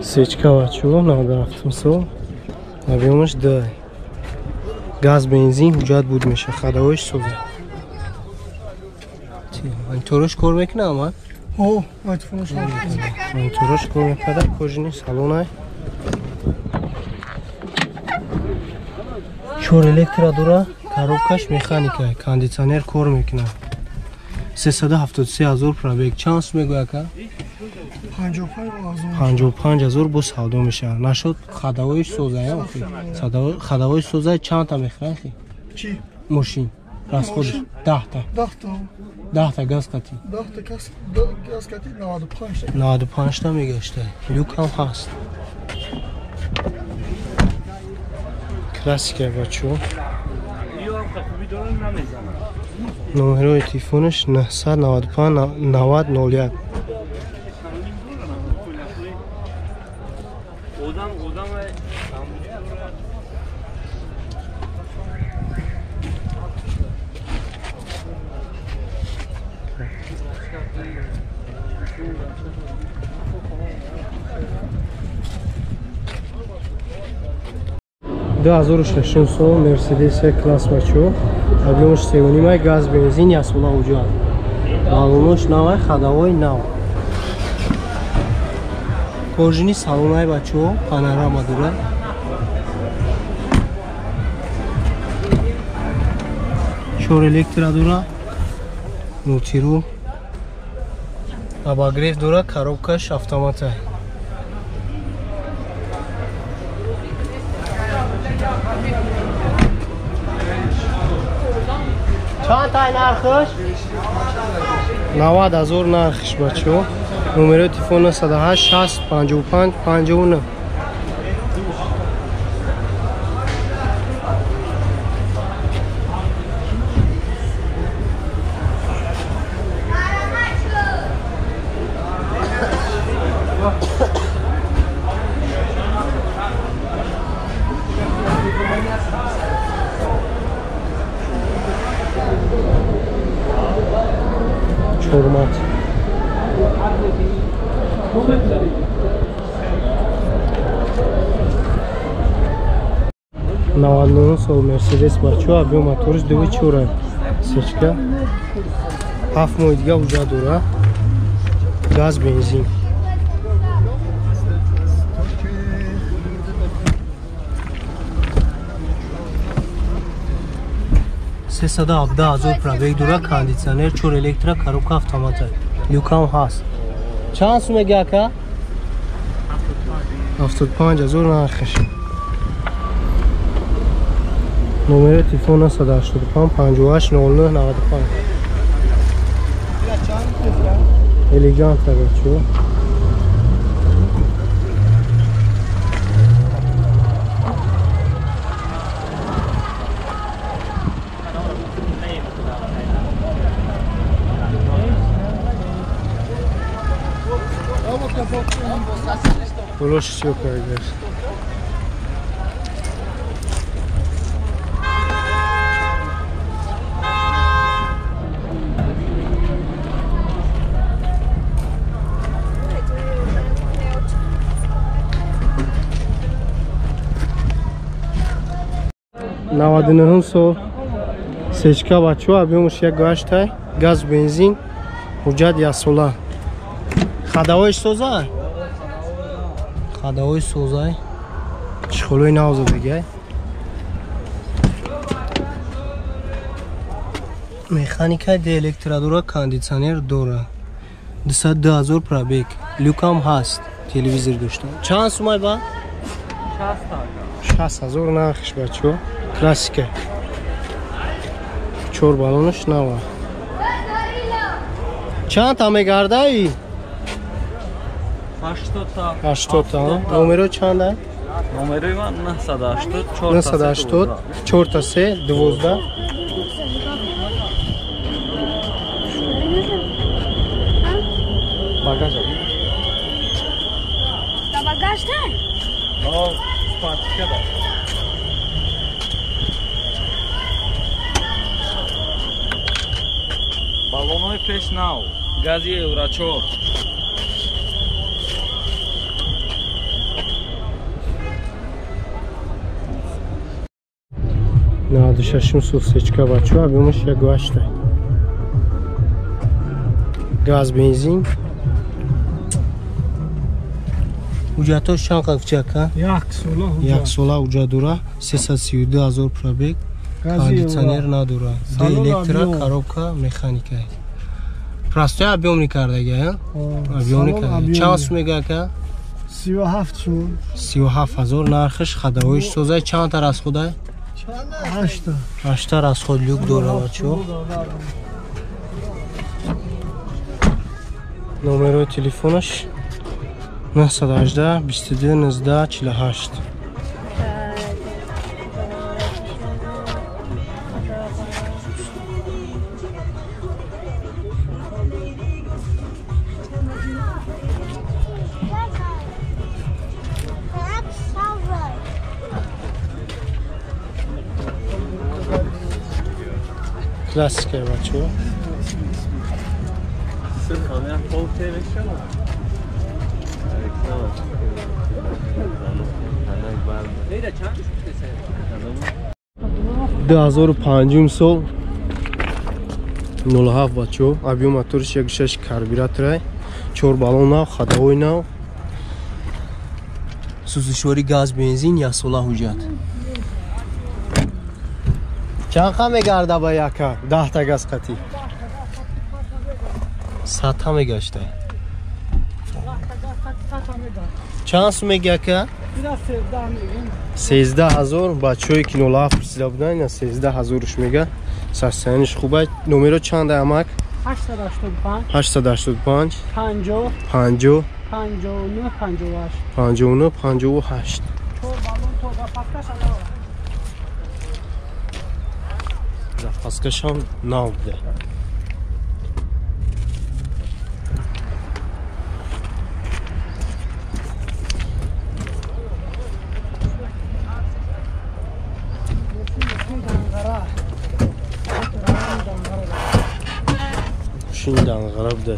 Сечка бачо 97 сол. Объёмаш 2. Газ бензин ҳуҷҷат буд меша, хадавош соза. Монитораш кор мекунад ама? О, монитораш. Монитораш кор мекунад, кожини салонай. 4 электро дора, коробкаш механика, кондитсионер кор мекунад. 373 ҳазор пробег. Чанд сум мегӯяд ака? 55 ҳазор бо савдо мешавад. Нашуд хадавои созая охи. Хадавои созая чандта мехӯрад хи? Чӣ? Мошин. Расходш 10 та. 10 та. 10 та газ қатӣ. 10 та газ қатӣ 95 та. 95 та мегашта. Люк ҳам ҳаст. Классика бачо. Номерои телефонаш 995 90 01. 2006 сол Мерседес класс бачо. Объёмаш 3.5 газ бензин ясола ҳуҷҷат. Баллонош навай, хадавои нав. Кожини салонай бачо, панорама дора. 4 электро дора. Мултирул. Обогрев дора, коробкаш автомата. Чанд тай нархш? 90 ҳазор нархш бачо. Номерои телефон 908 60 55 59. Чормат. 99 сол Мерседес бачо, объём моториш 2.4. Сечка. 7 моҳи дига ҳуҷҷат дора. Газ бензин. 317 ҳазор пробег дора, кондитсионер, 4 электро, коробка автомата. Люкам ҳаст. Чанд сум мега ака? 75 ҳазор нархаш. Номери телефон 985 58 09 95. Элеганта бачо. Болош всё каргаш. 99 сол сечка бачо, объёмаш 1.8 газ бензин, ҳуҷҷат ясола. Хадавои соза? Хадавои созай. Чхолои нав задагай. Механика де электро дора, кондитсионер дора. 202 ҳазор пробег. Люкам ҳаст, телевизор дошта. Чанд сумай ба? 60 ҳазор нархш бачо. Классика. 4 баллонаш нава. Чанд та мегардаи? 80 та. 80 та. Номеро чанд? Номерои ман 980 980 4 3 12. Багаж. Да багаж та? О, спатка да. Баллонои пеш нав, гази Евро 4. 96 сол сечка бачо, объемаш 1,8. Газ бензин. Ҳуҷҷатҳош чанд қафчака? Як сола ҳуҷҷат. Як сола ҳуҷҷат дора, 332 ҳазор пробег, кондитсионер надора, ду электро, коробка, механика. Простой объемни кардага, а? Объемни карда. Чанд сум мега ака? 37 сум. 37 ҳазор нархиш, хадавоиш созай, чандта расходай? 8. 8 расход люк дора бачо. Номерои телефонаш 918 22 19 48. Классика бачо. Ду ҳазору панҷум сол 07 бачо, объем моториш 1.6 карбюраторай, 4 баллон нав, ходовой нав, сӯзишворӣ газ бензин, як сола ҳуҷҷат. Чанд қа мегарда ба яка? 10 та газ қатӣ. 100 та мегашта. Чанд сум меги ака? 13 ҳазор. Бачаҳое ки 07 пурсида буданд, ина 13 ҳазорш мега. Сарсаниш хуба. Номеро чанд амак? 885 885 50 50 59 58 59 58. Запаскашам нав буде. Мошини данғара буде.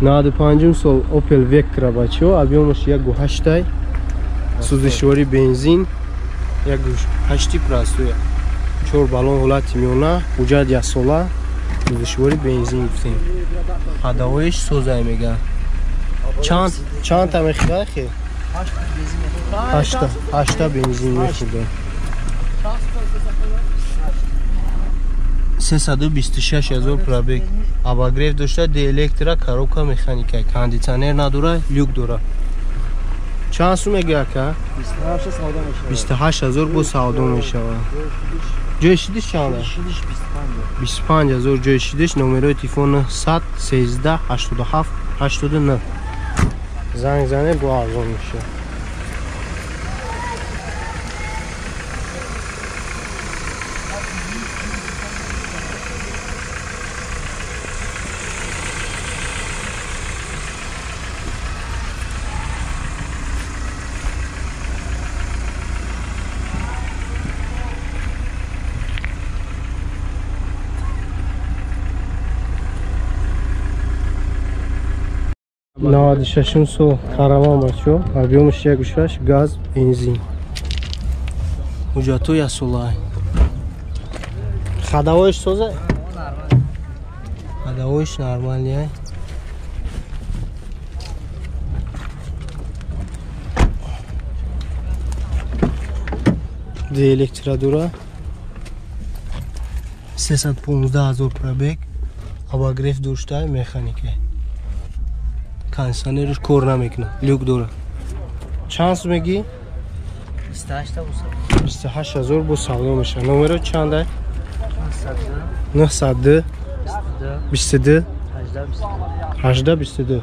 Наваду панҷум сол Opel Vectra бачо, объемаш 1.8, сӯзишворӣ бензин, 1.8 простой, 4 баллон ҳолати миёна, ҳуҷҷат як сола, сӯзишворӣ бензин гуфтем. Ходовоиш созай мега. Чанд та мехӯрда хе? 8 бензин мехӯрда. 326 ҳазор пробег. Обогрев дошта, ду электро, коробка, механика, кондитсионер надора, люк дора. Чанд сум меги ака? 28 ҳазор бо савдо мешавад. Ҷои шидиш чанд? 25 ҳазор ҷои шидиш. Номерои телефон 100 13 87 89. Занг зане бо арзон мешавад. Наваду шашум сол караван бачо, объемаш 1.6, газ, бензин. Ҳуҷҷатҳо як сола. Ходовоиш соза? Ходовоиш нормалия. Ду электродура, 315 ҳазор пробег, обогрев дошта, механика. Кондитсионерш кор намекунад, люк дора. Чанд сум мегӣ? 28 ҳазор бо савдо мешавад. Номеро чанд? 902 22 18 22.